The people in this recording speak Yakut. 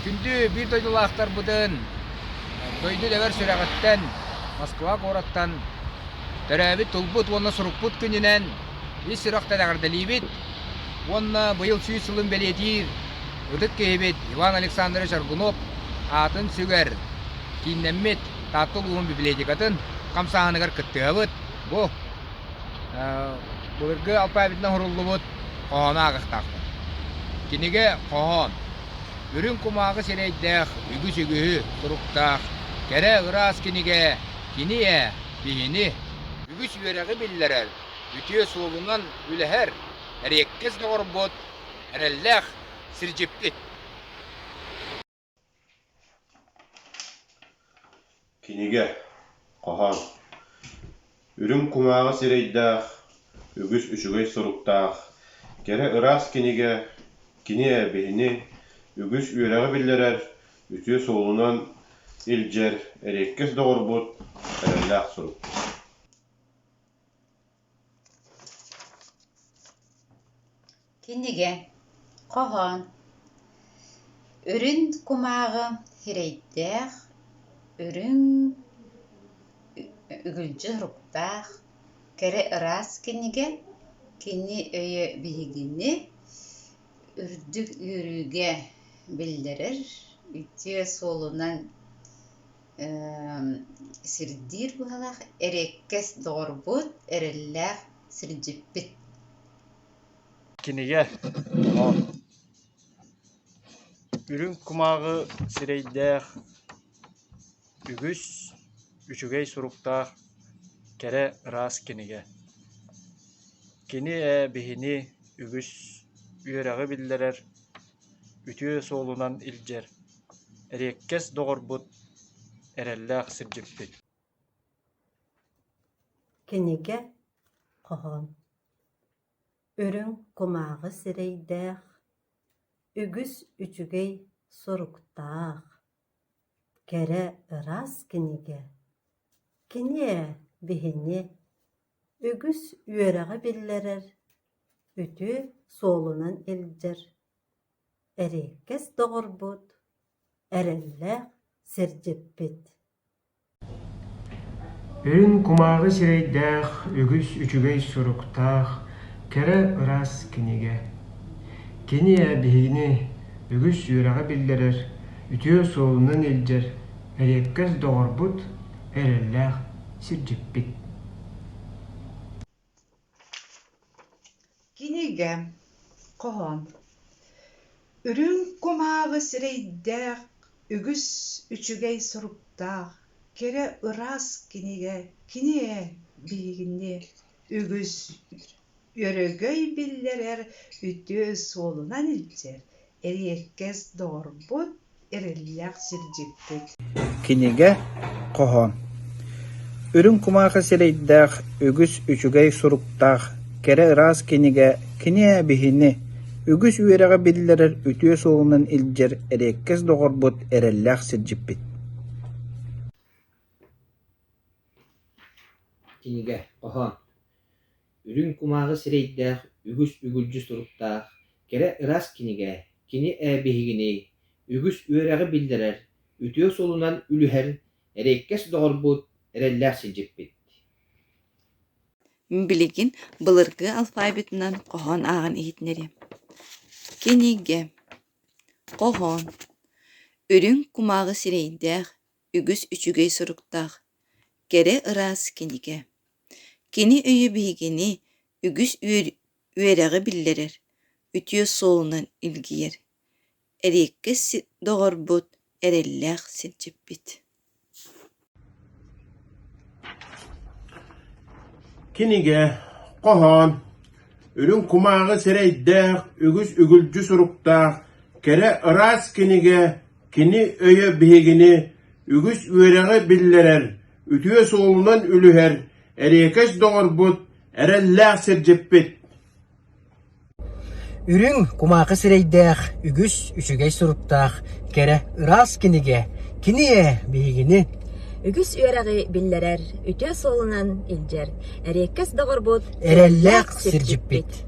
Күндү биир дойдулаахтарбытын дойду дэбэр сүрэҕиттэн, Москва куораттан төрөөбүт тылбыт уонна сурукпут күнүнэн ис сүрэхтэн эҕэрдэлиибит уонна быйыл сүүс сылын бэлиэтиир ытык киһибит Иван Александрович Аргунов аатын сүгэр кииннэммит Таатта улууһун библиотекатын хамсааһыныгар кыттыһабыт. Бу былыргы алфавитынан суруллубут хоһоону ааҕыахтаахпын. Кинигэ хоһоон. Үрүҥ кумааҕы сирэйдээх, үгүс үгүһү суруктаах, кэрэ ыраас кинигэ кини ээ, биһини, үгүс үөрэҕи биллэрэр, үтүө суолунан үлэһэр, эриэккэс доҕорбут, эрэллээх сирдьиппит. Кинигэ, хоһоон Үрүҥ кумааҕы сирэйдээх, үгүс үчүгэй суруктаах, кэрэ ыраас кинигэ кини ээ биһини үгүс үөрэҕи биллэрэр, үтүө суолунан илдьэр эриэккэс доҕорбут, эрэллээх сурук. Кинигэ, хоһоон Үрүҥ кумааҕы сирэйдээх, үрүҥ үгүлдьү суруктаах, кэрэ ыраас кинигэ кини өйө биһигини үрдүк үөрүүгэ биллэрэр, үтүө суолунан сирдиир быһалаах эриэккэс доҕорбут, эрэллээх сирдьиппит. Кинигэ хоһоон Үрүҥ кумааҕы сирэйдээх, үгүс үчүгэй суруктаах кэрэ ыраас кинигэ. Кини ээ биһини үгүс үөрэҕи биллэрэр, үтүө суолунан илдьэр, эриэккэс доҕорбут, эрэллээх сирдьиппит. Кинигэ хоһоон Үрүҥ кумааҕы сирэйдээх, үгүс үчүгэй суруктаах, кэрэ ыраас кинигэ кини ээ биһини үгүс үөрэҕи биллэрэр, үтүө суолунан илдьэр, эриэккэс доҕорбут, эрэллээх сирдьиппит. Үрүҥ кумааҕы сирэйдээх, үгүс үчүгэй суруктаах, кэрэ ыраас кинигэ. Кини ээ биһигини үгүс үөрэҕи биллэрэр, үтүө суолунан илдьэр, эриэккэс доҕорбут, эрэллээх сирдьиппит. Кинигэ, хоһоон Үрүҥ кумааҕы сирэйдээх, үгүс үчүгэй суруктаах, кэрэ ыраас кинигэ кини ээ биһигини үгүс өрөгөй биллэрэр, үтүө суолунан илдьэр, эриэккэс доҕорбут, эрэллээх сирдьиппит. Кинигэ, хоһоон Үрүҥ кумаахы сирэйдээх, үгүс үчүгэй суруктаах, кэрэ ыраас кинигэ кини ээ биһини, үгүс үөрэҕи биллэрэр үтүө суолунан илдьэр эриэккэс доҕорбут, эрэллээх сирдьиппит. Кинигэ, хоһоон Үрүҥ кумааҕы сирэйдээх, үгүс үгүлдьү суруктаах, кэрэ ыраас кинигэ, кини ээ биһигини, үгүс үөрэҕи биллэрэр, үтүө суолунан үлүһэр, эриэккэс доҕорбут, эрэллээх сирдьиппит. Билигин былыргы алфавитынан хоһоон ааҕан иһитиннэриэм. Кинигэ, хоһоон, үрүҥ кумааҕы сирэйдээх, үгүс үчүгэй суруктаах, кэрэ ыраас кинигэ. Кини өйө биһигини үгүс үөрэҕи биллэрэр, үтүө суолунан илгийэр, эриэккэс доҕорбут, эрэллээх сирдьиппит. Кинигэ, хоһоон, үрүҥ кумааҕы сирэйдээх, үгүс үгүлдьү суруктаах, кэрэ ыраас кинигэ кини өйө биһигини үгүс үөрэҕи биллэрэр, үтүө суолунан үлүһэр, эриэкэс доҕорбут, эрэллээх сирдьиппит. Үрүҥ кумаахы сирэйдээх, үгүс үчүгэй суруктаах, кэрэ ыраас кинигэ кини ээ биһигини Үгүс үөрэҕи биллэрэр, үтүө суолунан илдьэр, эриэккэс доҕорбут, эрэллээх сирдьиппит.